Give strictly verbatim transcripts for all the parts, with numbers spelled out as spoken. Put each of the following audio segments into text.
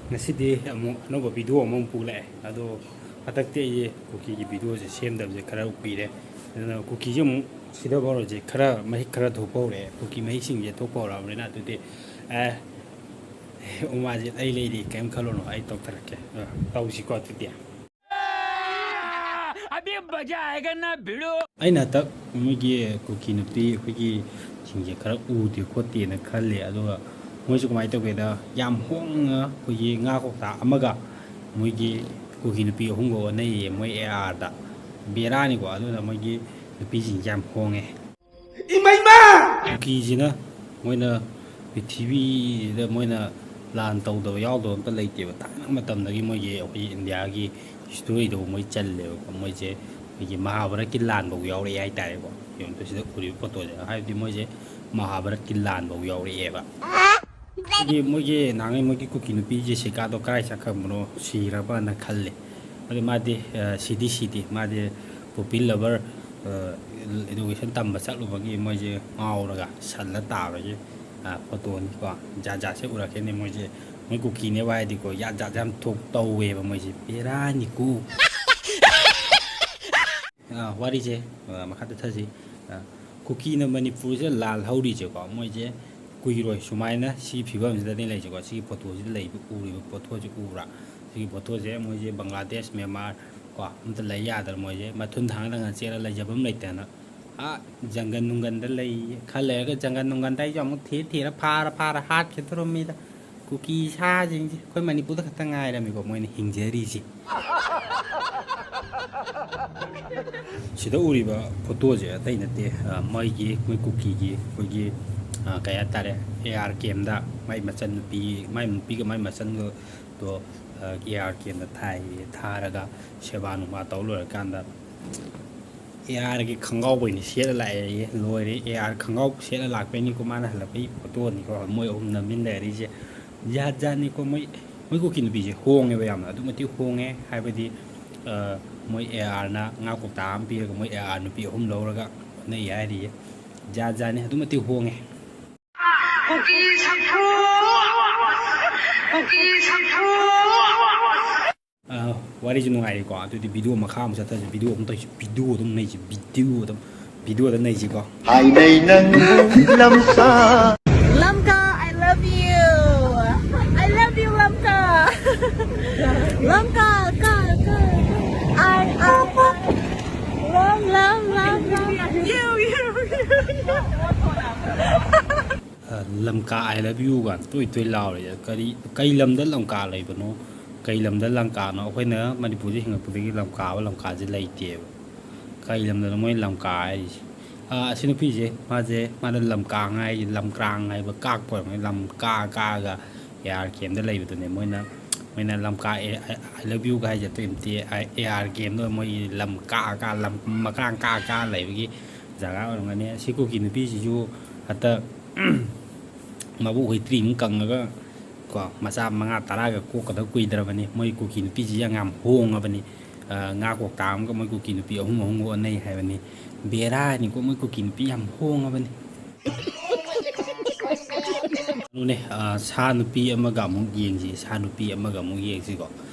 ꯉꯁꯤꯗꯤ ꯑꯃꯨꯛ ꯑꯅꯧꯕ ꯚꯤꯗꯤꯑꯣ ꯑꯃꯃꯨꯛ ꯄꯨꯂꯛꯑꯦ꯫ ꯑꯗꯣ ꯍꯟꯗꯛꯇꯤ ꯑꯩꯁꯦ ꯀꯨꯀꯤꯒꯤ ꯚꯤꯗꯤꯑꯣꯁꯦ ꯁꯦꯝꯗꯕꯁꯦ ꯈꯔ ꯀꯨꯏꯔꯦ꯫ ꯑꯗꯨꯅ ꯀꯨꯀꯤꯁꯦ ꯑꯃꯨꯛ ꯁꯤꯗꯕ ꯍꯧꯔꯁꯦ, ꯈꯔ ꯃꯍꯤꯛ ꯈꯔ ꯊꯣꯛꯄ ꯍꯧꯔꯛꯑꯦ꯫ ꯀꯨꯀꯤ ꯃꯍꯤꯛꯁꯤꯡꯁꯦ ꯊꯣꯛꯄ ꯍꯧꯔꯛꯑꯕꯅꯤꯅ ꯑꯗꯨꯗꯤ ꯑꯦ, ꯎꯃꯥꯁꯦ ꯑꯩ ꯂꯩꯔꯤ, ꯀꯩꯝ ꯈꯜꯂꯨꯅꯨ, ꯑꯩ ꯇꯧꯊꯔꯛꯀꯦ꯫ ꯑ, ꯇꯧꯁꯤꯀꯣ ꯑꯗꯨꯗꯤ꯫ ꯑꯩꯅ ꯍꯟꯗꯛ ꯃꯣꯏꯒꯤ ꯀꯨꯀꯤ ꯅꯨꯄꯤ ꯑꯩꯈꯣꯏꯒꯤ ꯁꯤꯡꯁꯦ ꯈꯔ ꯎꯗꯦ ꯈꯣꯠꯇꯦꯅ ꯈꯜꯂꯦ꯫ ꯑꯗꯨꯒ ꯃꯣꯏꯁꯨ ꯀꯃꯥꯏꯅ ꯇꯧꯒꯦꯗ, ꯌꯥꯝ ꯍꯣꯡꯅ ꯑꯩꯈꯣꯏꯒꯤ ꯉꯥ ꯀꯧꯇꯥ ꯑꯃꯒ ꯃꯣꯏꯒꯤ ꯀꯨꯀꯤ ꯅꯨꯄꯤ ꯑꯍꯨꯝꯒ ꯑꯣꯟꯅꯩꯌꯦ ꯃꯣꯏ ꯑꯦ ꯑꯥꯔꯗ꯫ ꯕꯦꯔꯥꯅꯤꯀꯣ꯫ ꯑꯗꯨꯅ ꯃꯣꯏꯒꯤ ꯅꯨꯄꯤꯁꯤꯡꯁꯦ ꯌꯥꯝ ꯍꯣꯡꯉꯦ꯫ ꯏꯃꯩꯃ! ꯀꯨꯀꯤꯁꯤꯅ ꯃꯣꯏꯅ ꯄ꯭ꯔꯤꯊꯤꯕꯤꯗ ꯃꯣꯏꯅ ꯂꯥꯟ ꯇꯧꯗꯕ ꯌꯥꯎꯗꯕ ꯑꯝꯇ ꯂꯩꯇꯦꯕ꯫ ꯊꯥꯏꯅ ꯃꯇꯝꯗꯒꯤ ꯃꯣꯏꯒꯤ ꯑꯩꯈꯣꯏꯒꯤ ꯏꯟꯗꯤꯌꯥꯒꯤ ꯍꯤꯁꯇꯣꯔꯤꯗꯕꯨ ꯃꯣꯏ ꯆꯜꯂꯦꯕꯀꯣ꯫ ꯃꯣꯏꯁꯦ ꯑꯩꯈꯣꯏꯒꯤ ꯃꯍꯥꯚꯥꯔꯠꯀꯤ ꯂꯥꯟꯐꯧ ꯌꯥꯎꯔꯛꯑꯦ ꯍꯥꯏꯇꯥꯔꯦꯀꯣ꯫ ꯌꯦꯡꯉꯨꯇꯣ ꯁꯤꯗ ꯎꯔꯤꯕ ꯐꯣꯇꯣꯁꯦ, ꯍꯥꯏꯕꯗꯤ ꯃꯣꯏꯁꯦ ꯃꯍꯥꯚꯥꯔꯠꯀꯤ ꯂꯥꯟꯐꯧ ꯌꯥꯎꯔꯛꯑꯦꯕ꯫ ꯍꯥꯏꯗꯤ ꯃꯣꯏꯒꯤ ꯅꯍꯥꯟꯉꯩ ꯃꯣꯏꯒꯤ ꯀꯨꯀꯤ ꯅꯨꯄꯤ ꯖꯦꯁꯤꯀꯥꯗꯣ ꯀꯔꯥꯏ ꯆꯠꯈ꯭ꯔꯕꯅꯣ, ꯁꯤꯔꯕꯅ ꯈꯜꯂꯦ꯫ ꯑꯗꯨ ꯃꯥꯗꯤ, ꯑ, ꯁꯤꯗꯤ ꯁꯤꯗꯦ꯫ ꯃꯥꯗꯤ ꯄꯨꯄꯤ ꯂꯚꯔ, ꯑ, ꯏꯗꯨꯀꯦꯁꯟ ꯇꯝꯕ ꯆꯠꯂꯨꯕꯒꯤ ꯃꯣꯏꯁꯦ ꯉꯥꯎꯔꯒ ꯁꯜꯂ ꯇꯥꯕꯒꯤ, ꯑ, ꯐꯣꯇꯣꯅꯤꯀꯣ꯫ ꯖꯥꯠ ꯖꯥꯠꯁꯦ ꯎꯔꯛꯀꯅꯤ ꯃꯣꯏꯁꯦ꯫ ꯃꯣꯏ ꯀꯨꯀꯤꯅꯦꯕꯨ ꯍꯥꯏꯗꯤꯀꯣ, ꯖꯥꯠ ꯖꯥꯠ ꯌꯥꯝ ꯊꯣꯛ ꯇꯧꯋꯦꯕ ꯃꯣꯏꯁꯦ꯫ ꯕꯦꯔꯥꯅꯤꯀꯣ꯫ ꯑ, ꯋꯥꯔꯤꯁꯦ, ꯑ, ꯃꯈꯥ ꯆꯠꯊꯁꯤ꯫ ꯑ, ꯀꯨꯀꯤꯅ ꯃꯅꯤꯄꯨꯔꯁꯤꯗ ꯂꯥꯜ ꯍꯧꯔꯤꯁꯦꯀꯣ, ꯃꯣꯏꯁꯦ ꯀꯨꯏꯔꯣꯏ ꯁꯨꯃꯥꯏꯅ ꯁꯤꯒꯤ ꯐꯤꯕꯝꯁꯤꯗꯅꯦ ꯂꯩꯁꯦꯀꯣ꯫ ꯁꯤꯒꯤ ꯐꯣꯇꯣꯁꯤꯗ ꯂꯩꯕ, ꯎꯔꯤꯕ ꯄꯣꯠꯊꯣꯛꯁꯦ ꯎꯕ꯭ꯔꯥ? ꯁꯤꯒꯤ ꯄꯣꯠꯊꯣꯛꯁꯦ ꯃꯣꯏꯁꯦ ꯕꯪꯒ꯭ꯂꯥꯗꯦꯁ, ꯃ꯭ꯌꯥꯟꯃꯥꯔ ꯀꯣ, ꯑꯝꯇ ꯂꯩ ꯌꯥꯗꯅ ꯃꯣꯏꯁꯦ ꯃꯊꯨꯟ ꯊꯥꯡ ꯊꯥꯡꯅ ꯆꯦꯜꯂ ꯂꯩꯖꯐꯝ ꯂꯩꯇꯅ, ꯑꯥ, ꯖꯪꯒꯟ ꯅꯨꯡꯒꯟꯗ ꯂꯩ꯫ ꯈꯔ ꯂꯩꯔꯒ ꯖꯪꯒꯟ ꯅꯨꯡꯒꯟꯗ ꯑꯩꯁꯨ ꯑꯃꯨꯛ ꯊꯤꯔ ꯊꯤꯔ ꯐꯥꯔ ꯐꯥꯔ ꯍꯥꯠꯈꯤꯗꯣꯔꯝꯃꯤꯗ꯫ ꯀꯨꯀꯤ ꯁꯥꯁꯤꯡꯁꯦ ꯑꯩꯈꯣꯏ ꯃꯅꯤꯄꯨꯔꯗ ꯈꯛꯇ ꯉꯥꯏꯔꯝꯃꯤꯀꯣ ꯃꯣꯏꯅ ꯍꯤꯡꯖꯔꯤꯁꯦ꯫ ꯁꯤꯗ ꯎꯔꯤꯕ ꯐꯣꯇꯣꯁꯦ ꯑꯇꯩ ꯅꯠꯇꯦ, ꯑ, ꯃꯣꯏꯒꯤ, ꯃꯣꯏ ꯀꯨꯀꯤꯒꯤ ꯑꯩꯈꯣꯏꯒꯤ, ꯑ, ꯀꯩ ꯍꯥꯏꯇꯥꯔꯦ, ꯑꯦ ꯑꯥꯔ ꯀꯦꯝꯗ ꯃꯥꯏ ꯃꯆꯟꯅꯨꯄꯤ, ꯃꯥꯏ ꯅꯨꯄꯤꯒ ꯃꯥꯏ ꯃꯆꯟꯒꯗꯣ, ꯑ, ꯑꯦ ꯑꯥꯔ ꯀꯦꯝꯗ ꯊꯥꯏꯌꯦ꯫ ꯊꯥꯔꯒ ꯁꯦꯕꯥ ꯅꯨꯡꯕꯥ ꯇꯧ ꯂꯣꯏꯔꯀꯥꯟꯗ ꯑꯦ ꯑꯥꯔꯒꯤ ꯈꯣꯡꯒ꯭ꯔꯥꯎ ꯑꯣꯏꯅ ꯁꯦꯠꯂ ꯂꯥꯛꯑꯦꯌꯦ꯫ ꯂꯣꯏꯔꯦ, ꯑꯦ ꯑꯥꯔ ꯈꯣꯡꯒ꯭ꯔꯥꯎ ꯁꯦꯠꯂ ꯂꯥꯛꯄꯩꯅꯤꯀꯣ ꯃꯥꯅ ꯍꯜꯂꯛꯄꯒꯤ ꯐꯣꯇꯣꯅꯤꯀꯣ꯫ ꯃꯣꯏ ꯑꯍꯨꯝ ꯅꯝꯃꯤꯟ ꯂꯩꯔꯤꯁꯦ꯫ ꯖꯥꯠ ꯖꯥꯠꯅꯤꯀꯣ꯫ ꯃꯣꯏ, ꯃꯣꯏ ꯀꯨꯀꯤ ꯅꯨꯄꯤꯁꯦ ꯍꯣꯡꯉꯦꯕ ꯌꯥꯝꯅ, ꯑꯗꯨꯛ ꯃꯇꯤꯛ ꯍꯣꯡꯉꯦ꯫ ꯍꯥꯏꯕꯗꯤ, ꯑ, ꯃꯣꯏ ꯑꯦ ꯑꯥꯔꯅ ꯉꯥ ꯀꯧꯇꯥ ꯑꯃ ꯄꯤꯔꯒ ꯃꯣꯏ ꯑꯦ ꯑꯥꯔ ꯅꯨꯄꯤ ꯑꯍꯨꯝ ꯂꯧꯔꯒ ꯑꯣꯟꯅꯩ ꯍꯥꯏꯔꯤꯌꯦ꯫ ꯖꯥꯠ ꯖꯥꯠꯅꯤ, ꯑꯗꯨꯛ ꯃꯇꯤꯛ ꯍꯣꯡꯉꯦ꯫ ꯀꯨꯀꯤ ꯁꯛꯊꯨ! ꯑ, ꯋꯥꯔꯤꯁꯨ ꯅꯨꯡꯉꯥꯏꯔꯤꯀꯣ꯫ ꯑꯗꯨꯗꯤ ꯚꯤꯗꯤꯑꯣ ꯃꯈꯥ ꯑꯃꯨꯛ ꯆꯠꯊꯁꯤ꯫ ꯚꯤꯗꯤꯑꯣ ꯑꯃꯨꯛ ꯇꯧꯁꯤ꯫ ꯚꯤꯗꯤꯑꯣ ꯑꯗꯨꯝ ꯅꯩꯁꯤ꯫ ꯚꯤꯗꯤꯑꯣ ꯑꯗꯨꯝ, ꯚꯤꯗꯤꯑꯣ ꯑꯗꯨꯝ ꯅꯩꯁꯤꯀꯣ꯫ ꯍꯥꯏꯅꯩ ꯅꯪꯕꯨ ꯂꯝꯁꯥ꯫ Lamka, I love you. I love you, Lamka. Lamka, ka, ka, ka. I, I, I. Love, love, love, love. You, you, you, you. ꯑ, ꯂꯝꯀꯥ I love you ꯒ ꯇꯣꯏ ꯇꯣꯏ ꯂꯥꯎꯔꯤ꯫ ꯀꯔꯤ, ꯀꯩ ꯂꯝꯗ ꯂꯝꯀꯥ ꯂꯩꯕꯅꯣ? ꯀꯩ ꯂꯝꯗ ꯂꯝꯀꯥꯅꯣ? ꯑꯩꯈꯣꯏꯅ ꯃꯅꯤꯄꯨꯔꯗ ꯍꯤꯡꯉꯛꯄꯗꯒꯤ ꯂꯝꯀꯥꯕ ꯂꯝꯀꯥꯁꯦ ꯂꯩꯇꯦꯕ꯫ ꯀꯩ ꯂꯝꯗꯅꯣ ꯃꯣꯏ ꯂꯝꯀꯥ ꯍꯥꯏꯔꯤꯁꯦ? ꯑ, ꯑꯁꯤ ꯅꯨꯄꯤꯁꯦ, ꯃꯥꯁꯦ, ꯃꯥꯅ ꯂꯝꯀꯥꯡ ꯍꯥꯏ, ꯂꯝꯀ꯭ꯔꯥꯡ ꯍꯥꯏꯕ ꯀꯥꯛꯄ ꯑꯣꯏꯔꯝꯒꯅꯤ꯫ ꯂꯝꯀꯥ ꯀꯥꯒ ꯑꯦ ꯑꯥꯔ ꯀꯦꯝꯗ ꯂꯩꯕꯗꯨꯅꯦ꯫ ꯃꯣꯏꯅ, ꯃꯣꯏꯅ ꯂꯝꯀꯥ ꯑꯦ, ꯑꯥꯏ ꯂꯚ ꯌꯨꯒ ꯍꯥꯏꯁꯦ ꯑꯇꯩ ꯅꯠꯇꯦ꯫ ꯑꯦ ꯑꯥꯔ ꯀꯦꯝꯗꯣ ꯃꯣꯏꯒꯤ ꯂꯝ ꯀꯥ ꯀꯥ, ꯂꯝ ꯃꯀ꯭ꯔꯥꯡ ꯀꯥ ꯀꯥ ꯂꯩꯕꯒꯤ ꯖꯒꯥ ꯑꯣꯏꯔꯝꯒꯅꯤ꯫ ꯑꯁꯤ ꯀꯨꯀꯤ ꯅꯨꯄꯤꯁꯤꯁꯨ ꯍꯟꯇꯛ ꯃꯕꯨꯛ ꯍꯨꯏꯇ꯭ꯔꯤꯃꯨꯛ ꯀꯪꯉꯒ ꯀꯣ, ꯃꯆꯥ ꯃꯉꯥ ꯇꯔꯥꯒ ꯀꯣꯛꯀꯗꯕ ꯀꯨꯏꯗ꯭ꯔꯕꯅꯤ꯫ ꯃꯣꯏ ꯀꯨꯀꯤ ꯅꯨꯄꯤꯁꯤ ꯌꯥꯝ, ꯌꯥꯝ ꯍꯣꯡꯉꯕꯅꯤ꯫ ꯑ, ꯉꯥ ꯀꯧꯇꯥ ꯑꯃꯒ ꯃꯣꯏ ꯀꯨꯀꯤ ꯅꯨꯄꯤ ꯑꯍꯨꯝ ꯑꯍꯨꯝꯒ ꯑꯣꯟꯅꯩ ꯍꯥꯏꯕꯅꯤ꯫ ꯕꯦꯔꯥꯅꯤꯀꯣ, ꯃꯣꯏ ꯀꯨꯀꯤ ꯅꯨꯄꯤ ꯌꯥꯝ ꯍꯣꯡꯉꯕꯅꯤ꯫ ꯑꯗꯨꯅꯦ, ꯑ, ꯁꯥ ꯅꯨꯄꯤ ꯑꯃꯒ ꯑꯃꯨꯛ ꯌꯦꯡꯁꯤ, ꯁꯥ ꯅꯨꯄꯤ ꯑꯃꯒ ꯑꯃꯨꯛ ꯌꯦꯡꯁꯤꯀꯣ꯫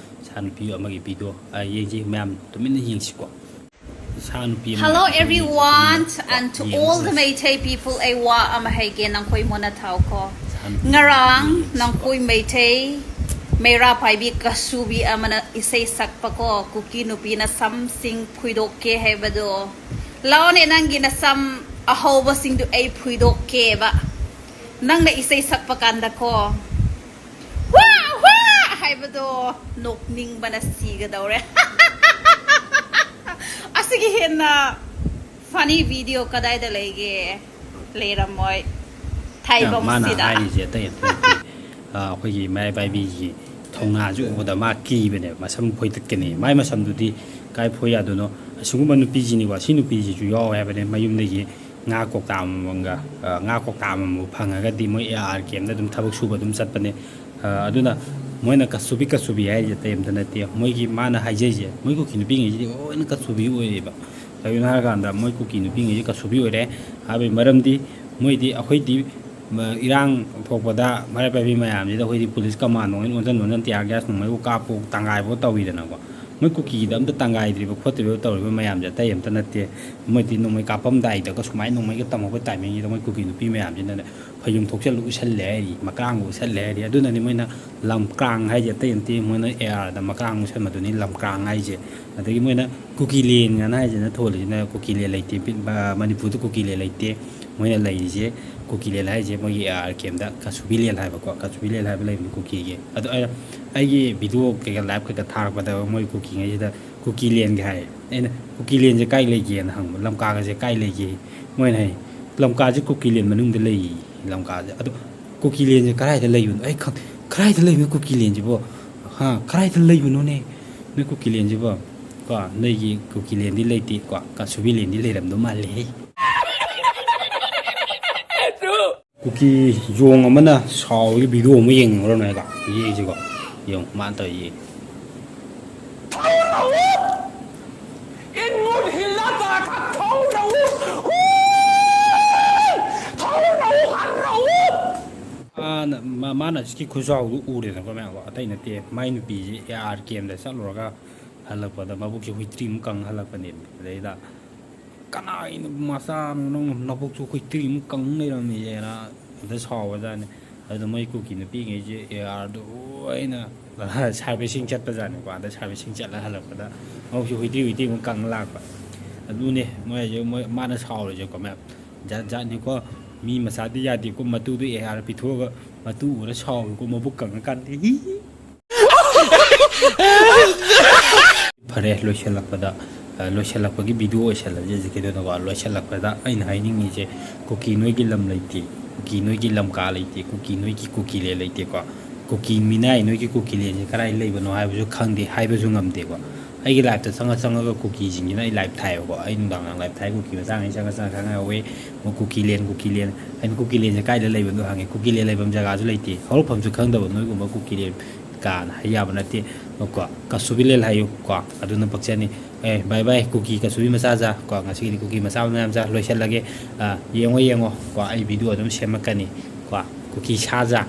ꯁꯥ ꯅꯨꯄꯤ ꯑꯃꯒꯤ ꯚꯤꯗꯤꯑꯣ, ꯑ, ꯌꯦꯡꯁꯤ ꯃꯌꯥꯝ, ꯇꯨꯃꯤꯟꯅ ꯌꯦꯡꯁꯤꯀꯣ꯫ ꯁꯥ ꯅꯨꯄꯤ ꯑꯃꯒꯤ Hello video everyone ꯌꯦꯡꯁꯤꯀꯣ꯫ And to all the ꯌꯦꯡꯁꯤ꯫ Meitei people, ꯑꯩ ꯋꯥ ꯑꯃ ꯍꯥꯏꯒꯦ, ꯅꯈꯣꯏ ꯃꯨꯟꯅ ꯊꯥꯎꯀꯣ꯫ ꯁꯥ ꯅꯨꯄꯤ ꯉꯔꯥꯡ ꯑꯃꯒꯤ ꯚꯤꯗꯤꯑꯣ ꯌꯦꯡꯁꯤꯀꯣ꯫ ꯅꯈꯣꯏ ꯃꯩꯇꯩ ꯃꯩꯔꯥ ꯄꯥꯏꯕꯤ ꯀꯁꯨꯕꯤ ꯑꯃꯅ ꯏꯁꯩ ꯁꯛꯄꯀꯣ, ꯀꯨꯀꯤ ꯅꯨꯄꯤꯅ ꯁꯝꯁꯤꯡ ꯐꯣꯏꯗꯣꯛꯀꯦ ꯍꯥꯏꯕꯗꯣ꯫ ꯂꯥꯛꯑꯣꯅꯦ, ꯅꯪꯒꯤ ꯅꯁꯝ ꯑꯍꯧꯕꯁꯤꯡꯗꯨ ꯑꯩ ꯐꯣꯏꯗꯣꯛꯀꯦꯕ꯫ ꯅꯪꯅ ꯏꯁꯩ ꯁꯛꯄ ꯀꯥꯟꯗꯀꯣ, "ꯍ꯭ꯋꯥ, ꯍ꯭ꯋꯥ" ꯍꯥꯏꯕꯗꯣ ꯅꯣꯛꯅꯤꯡꯕꯅ ꯁꯤꯒꯗꯧꯔꯦ꯫ ꯑꯁꯤꯒꯤ ꯍꯦꯟꯅ funny video ꯀꯗꯥꯏꯗ ꯂꯩꯒꯦ? ꯂꯩꯔꯝꯃꯣꯏ꯫ ꯃꯥꯅ ꯊꯥꯏꯕꯝꯁꯤꯗ꯫ ꯍꯥꯏꯔꯤꯁꯦ ꯑꯇꯩ ꯑꯝꯇ ꯅꯠꯇꯦ꯫ ꯑ, ꯑꯩꯈꯣꯏꯒꯤ ꯃꯌꯥꯏ ꯄꯥꯏꯕꯤꯒꯤ ꯊꯧꯅꯥꯁꯤ ꯎꯕꯗ ꯃꯥ ꯀꯤꯕꯅꯦꯕ꯫ ꯃꯁꯝ ꯐꯣꯏꯗꯠꯀꯅꯤ꯫ ꯃꯥꯏ ꯃꯁꯝꯗꯨꯗꯤ ꯀꯥꯏ ꯐꯣꯏ ꯌꯥꯗꯣꯏꯅꯣ? ꯑꯁꯤꯒꯨꯝꯕ ꯅꯨꯄꯤꯁꯤꯅꯤꯀꯣ꯫ ꯁꯤ ꯅꯨꯄꯤꯁꯤꯁꯨ ꯌꯥꯎꯋꯦ ꯍꯥꯏꯕꯅꯦ꯫ ꯃꯌꯨꯝꯗꯒꯤ ꯉꯥ ꯀꯧꯇꯥ ꯑꯃꯃꯝꯒ, ꯑ, ꯉꯥ ꯀꯧꯇꯥ ꯑꯃꯃꯝ ꯐꯪꯉꯒꯗꯤ ꯃꯣꯏ ꯑꯦ ꯑꯥꯔ ꯀꯦꯝꯗ ꯑꯗꯨꯝ ꯊꯕꯛ ꯁꯨꯕ ꯑꯗꯨꯝ ꯆꯠꯄꯅꯦ꯫ ꯑ, ꯑꯗꯨꯅ ꯃꯣꯏꯅ ꯀꯁꯨꯕꯤ ꯀꯁꯨꯕꯤ ꯍꯥꯏꯔꯤꯁꯦ ꯑꯇꯩ ꯑꯝꯇ ꯅꯠꯇꯦ꯫ ꯃꯣꯏꯒꯤ ꯃꯥꯅ ꯍꯥꯏꯖꯩꯁꯦ, ꯃꯣꯏ ꯀꯨꯀꯤ ꯅꯨꯄꯤꯉꯩꯁꯤꯗꯤ ꯂꯣꯏꯅ ꯀꯁꯨꯕꯤ ꯑꯣꯏꯔꯦꯕ꯫ ꯀꯩꯒꯤꯅꯣ ꯍꯥꯏꯔꯀꯥꯟꯗ ꯃꯣꯏ ꯀꯨꯀꯤ ꯅꯨꯄꯤꯉꯩꯁꯦ ꯀꯁꯨꯕꯤ ꯑꯣꯏꯔꯦ ꯍꯥꯏꯕꯒꯤ ꯃꯔꯝꯗꯤ ꯃꯣꯏꯗꯤ ꯑꯩꯈꯣꯏꯗꯤ ꯏꯔꯥꯡ ꯊꯣꯛꯄꯗ ꯃꯔꯥꯏ ꯄꯥꯏꯕꯤ ꯃꯌꯥꯝꯁꯤꯗ ꯑꯩꯈꯣꯏꯗꯤ ꯄꯨꯂꯤꯁ ꯀꯃꯥꯟ ꯅꯣꯡꯃꯩ ꯑꯣꯟꯁꯤꯟ ꯑꯣꯟꯁꯤꯟ tear gas ꯅꯣꯡꯃꯩꯕꯨ ꯀꯥꯞꯄꯨ ꯇꯪꯒꯥꯏꯕꯨ ꯇꯧꯋꯤꯗꯅꯀꯣ꯫ ꯃꯣꯏ ꯀꯨꯀꯤꯗ ꯑꯝꯇ ꯇꯪꯒꯥꯏꯗ꯭ꯔꯤꯕ ꯈꯣꯠꯇ꯭ꯔꯤꯕ ꯇꯧꯔꯤꯕ ꯃꯌꯥꯝꯁꯦ ꯑꯇꯩ ꯑꯝꯇ ꯅꯠꯇꯦ꯫ ꯃꯣꯏꯗꯤ ꯅꯣꯡꯃꯩ ꯀꯥꯞꯄꯝꯗꯥꯏꯗꯒ ꯁꯨꯃꯥꯏꯅ ꯅꯣꯡꯃꯩꯒ ꯇꯝꯃꯛꯄ timingꯁꯤꯗ ꯃꯣꯏ ꯀꯨꯀꯤ ꯅꯨꯄꯤ ꯃꯌꯥꯝꯁꯤꯅꯅꯦ ꯐꯩꯖꯨꯝ ꯊꯣꯛꯆꯜꯂ ꯎꯠꯁꯜꯂꯦ ꯍꯥꯏꯔꯤ, ꯃꯀ꯭ꯔꯥꯡꯒ ꯎꯠꯁꯜꯂꯦ ꯍꯥꯏꯔꯤ꯫ ꯑꯗꯨꯅꯅꯤ ꯃꯣꯏꯅ ꯂꯝꯀ꯭ꯔꯥꯡ ꯍꯥꯏꯁꯦ ꯑꯇꯩ ꯅꯠꯇꯦ, ꯃꯣꯏꯅ ARꯗ ꯃꯀ꯭ꯔꯥꯡ ꯎꯠꯁꯟꯕꯗꯨꯅꯤ ꯂꯝꯀ꯭ꯔꯥꯡ ꯍꯥꯏꯁꯦ꯫ ꯑꯗꯒꯤ ꯃꯣꯏꯅ ꯀꯨꯀꯤꯂꯦꯟ ꯀꯥꯏꯅ ꯍꯥꯏꯁꯤꯅ ꯊꯣꯜꯂꯤꯁꯤꯅ ꯀꯨꯀꯤꯂꯦꯟ ꯂꯩꯇꯦ, ꯃꯅꯤꯄꯨꯔꯗ ꯀꯨꯀꯤꯂꯦꯟ ꯂꯩꯇꯦ꯫ ꯃꯣꯏꯅ ꯂꯩꯔꯤꯁꯦ ꯀꯨꯀꯤꯂꯦꯟ ꯍꯥꯏꯁꯦ ꯃꯣꯏꯒꯤ AR campꯇ ꯀꯁꯨꯕꯤꯂꯦꯟ ꯍꯥꯏꯕꯀꯣ, ꯀꯁꯨꯕꯤꯂꯦꯟ ꯍꯥꯏꯕ ꯂꯩꯕꯅꯤ ꯀꯨꯀꯤꯒꯤ꯫ ꯑꯗꯣ ꯑꯩꯅ ꯑꯩꯒꯤ video ꯀꯩꯀꯥ live ꯀꯩꯀꯥ ꯊꯥꯔꯛꯄꯗ ꯃꯣꯏ ꯀꯨꯀꯤꯉꯩꯁꯤꯗ ꯀꯨꯀꯤꯂꯦꯟꯒ ꯍꯥꯏ꯫ ꯑꯩꯅ ꯀꯨꯀꯤꯂꯦꯟꯁꯦ ꯀꯥꯏ ꯂꯩꯒꯦꯅ ꯍꯪꯕ, ꯂꯝꯀꯥꯒꯁꯦ ꯀꯥꯏ ꯂꯩꯒꯦ? ꯃꯣꯏꯅ ꯍꯥꯏ ꯂꯝꯀꯥꯁꯦ ꯀꯨꯀꯤꯂꯦꯟ ꯃꯅꯨꯡꯗ ꯂꯩꯌꯦ꯫ ꯂꯝꯀꯥꯁꯦ ꯑꯗꯣ ꯀꯨꯀꯤꯂꯦꯟꯁꯦ ꯀꯗꯥꯏꯗ ꯂꯩꯕꯅꯣ? ꯑꯩ ꯈꯪ ꯀꯗꯥꯏꯗ ꯂꯩꯕꯅꯣ ꯀꯨꯀꯤꯂꯦꯟꯁꯤꯕꯣ? ꯍꯥ, ꯀꯗꯥꯏꯗ ꯂꯩꯕꯅꯣꯅꯦ ꯅꯣꯏ ꯀꯨꯀꯤꯂꯦꯟꯁꯤꯕꯣ? ꯀꯣ, ꯅꯣꯏꯒꯤ ꯀꯨꯀꯤꯂꯦꯟꯗꯤ ꯂꯩꯇꯦ ꯀꯣ, ꯀꯁꯨꯕꯤꯂꯦꯟꯗꯤ ꯂꯩꯔꯝꯗꯧ ꯃꯥꯜꯂꯦꯍꯦ꯫ ꯀꯨꯀꯤ ꯌꯣꯡ ꯑꯃꯅ ꯁꯥꯎꯕꯒꯤ video ꯑꯃ ꯌꯦꯡꯅꯤꯡꯕ꯭ꯔꯣ ꯅꯣꯏꯒ? ꯌꯦꯡꯁꯤꯀꯣ꯫ ꯌꯦꯡꯉꯨ, ꯃꯥꯅ ꯇꯧꯔꯤ ꯌꯦꯡꯉꯨ꯫ ꯊꯧꯔꯛꯎ! ꯏꯟꯉꯨꯟ ꯍꯤꯜꯂ ꯇꯥꯈ ꯊꯧꯔꯛꯎ! ꯍꯨꯏ! ꯊꯧꯔꯛꯎ, ꯍꯟꯔꯛꯎ! ꯃꯥꯅ, ꯃꯥ-, ꯃꯥꯅ ꯍꯧꯖꯤꯛꯀꯤ ꯈꯨꯆꯥꯎꯗꯨ ꯎꯔꯦꯗꯅꯀꯣ ꯃꯌꯥꯝꯀꯣ꯫ ꯑꯇꯩ ꯅꯠꯇꯦ, ꯃꯥꯏ ꯅꯨꯄꯤꯁꯤ AR campꯇ ꯆꯠꯂꯨꯔꯒ ꯍꯜꯂꯛꯄꯗ ꯃꯕꯨꯛꯁꯤ ꯍꯨꯏꯇ꯭ꯔꯤꯃꯨꯛ ꯀꯪꯉ ꯍꯜꯂꯛꯄꯅꯦꯕ꯫ ꯑꯗꯩꯗ "ꯀꯅꯥꯒꯤ ꯃꯆꯥꯅꯣ ꯅꯪ ꯅꯕꯨꯛꯁꯨ ꯍꯨꯏꯇ꯭ꯔꯤꯃꯨꯛ ꯀꯪ ꯂꯩꯔꯝꯃꯤꯁꯦꯅ?" ꯑꯗ ꯁꯥꯎꯕꯖꯥꯠꯅꯤ꯫ ꯑꯗꯨꯗ ꯃꯣꯏ ꯀꯨꯀꯤ ꯅꯨꯄꯤꯉꯩꯁꯦ ARꯗꯣ ꯂꯣꯏꯅ servicing ꯆꯠꯄꯖꯥꯠꯅꯤꯀꯣ꯫ ꯑꯗ servicing ꯆꯠꯂ ꯍꯜꯂꯛꯄꯗ ꯃꯕꯨꯛꯁꯨ ꯍꯨꯏꯇ꯭ꯔꯤ ꯍꯨꯏꯇ꯭ꯔꯤꯃꯨꯛ ꯀꯪ ꯂꯥꯛꯄ꯫ ꯑꯗꯨꯅꯦ ꯃꯣꯏ ꯍꯧꯖꯤꯛ ꯃꯣꯏ, ꯃꯥꯅ ꯁꯥꯎꯔꯤꯁꯦꯀꯣ ꯃꯌꯥꯝ꯫ ꯖꯥꯠ ꯖꯥꯠꯅꯤꯀꯣ꯫ ꯃꯤ ꯃꯆꯥꯗꯤ ꯌꯥꯗꯦꯀꯣ, ꯃꯇꯨꯗꯣ AR ꯄꯤꯊꯣꯛꯑꯒ ꯃꯇꯨ ꯎꯔ ꯁꯥꯎꯔꯤꯀꯣ, ꯃꯕꯨꯛ ꯀꯪꯉꯀꯥꯟꯗ꯫ ꯍꯤ ꯍꯤ꯫ ꯐꯔꯦ, ꯂꯣꯏꯁꯤꯜꯂꯛꯄꯗ, ꯑ, ꯂꯣꯏꯁꯤꯜꯂꯛꯄꯒꯤ video ꯑꯣꯏꯁꯜꯂꯁꯦ ꯍꯧꯖꯤꯛꯀꯤꯗꯨꯗꯀꯣ꯫ ꯂꯣꯏꯁꯤꯜꯂꯛꯄꯗ ꯑꯩꯅ ꯍꯥꯏꯅꯤꯡꯉꯤꯁꯦ, ꯀꯨꯀꯤ ꯅꯣꯏꯒꯤ ꯂꯝ ꯂꯩꯇꯦ, ꯀꯨꯀꯤ ꯅꯣꯏꯒꯤ ꯂꯝꯀꯥ ꯂꯩꯇꯦ, ꯀꯨꯀꯤ ꯅꯣꯏꯒꯤ ꯀꯨꯀꯤꯂꯦꯟ ꯂꯩꯇꯦꯀꯣ꯫ ꯀꯨꯀꯤ ꯃꯤꯅꯥꯏ ꯅꯣꯏꯒꯤ ꯀꯨꯀꯤꯂꯦꯟꯁꯦ ꯀꯗꯥꯏ ꯂꯩꯕꯅꯣ ꯍꯥꯏꯕꯁꯨ ꯈꯪꯗꯦ, ꯍꯥꯏꯕꯁꯨ ꯉꯝꯗꯦꯀꯣ꯫ ꯑꯩꯒꯤ liveꯇ ꯆꯪꯉ ꯆꯪꯉꯒ ꯀꯨꯀꯤꯁꯤꯡꯁꯤꯅ ꯑꯩ live ꯊꯥꯏꯌꯦꯕꯀꯣ꯫ ꯑꯩ ꯅꯨꯡꯗꯥꯡ ꯅꯨꯡꯗꯥꯡ live ꯊꯥꯏ, ꯀꯨꯀꯤ ꯃꯆꯥꯉꯩ ꯆꯪꯉ ꯆꯪꯉ ꯈꯪꯉꯦ꯫ ꯍꯧꯋꯦ, ꯃꯣꯏ ꯀꯨꯀꯤꯂꯦꯟ, ꯀꯨꯀꯤꯂꯦꯟ꯫ ꯑꯩꯅ ꯀꯨꯀꯤꯂꯦꯟꯁꯦ ꯀꯥꯏꯗ ꯂꯩꯕꯅꯣ ꯍꯪꯉꯦ꯫ ꯀꯨꯀꯤꯂꯦꯟ ꯂꯩꯐꯝ ꯖꯒꯥꯁꯨ ꯂꯩꯇꯦ, ꯍꯧꯔꯛꯐꯝꯁꯨ ꯈꯪꯗꯕ ꯅꯣꯏꯒꯨꯝꯕ ꯀꯨꯀꯤꯂꯦꯟ ꯀꯥꯅ ꯍꯥꯏ ꯌꯥꯕ ꯅꯠꯇꯦ꯫ ꯀꯣ, ꯀꯁꯨꯕꯤ ꯂꯦꯜ ꯍꯥꯏꯌꯨ ꯀꯣ, ꯑꯗꯨꯅ ꯄꯛꯆꯅꯤ꯫ ꯑꯦ, bye bye, ꯀꯨꯀꯤ ꯀꯁꯨꯕꯤ ꯃꯆꯥꯖꯥ ꯀꯣ꯫ ꯉꯁꯤꯒꯤꯗꯤ ꯀꯨꯀꯤ ꯃꯆꯥ ꯃꯌꯥꯝꯖꯥ ꯂꯣꯏꯁꯤꯜꯂꯒꯦ꯫ ꯑ, ꯌꯦꯡꯉꯣ, ꯌꯦꯡꯉꯣ ꯀꯣ, ꯑꯩ video ꯑꯗꯨꯝ ꯁꯦꯝꯃꯛꯀꯅꯤ ꯀꯣ, ꯀꯨꯀꯤ ꯁꯥꯖꯥ꯫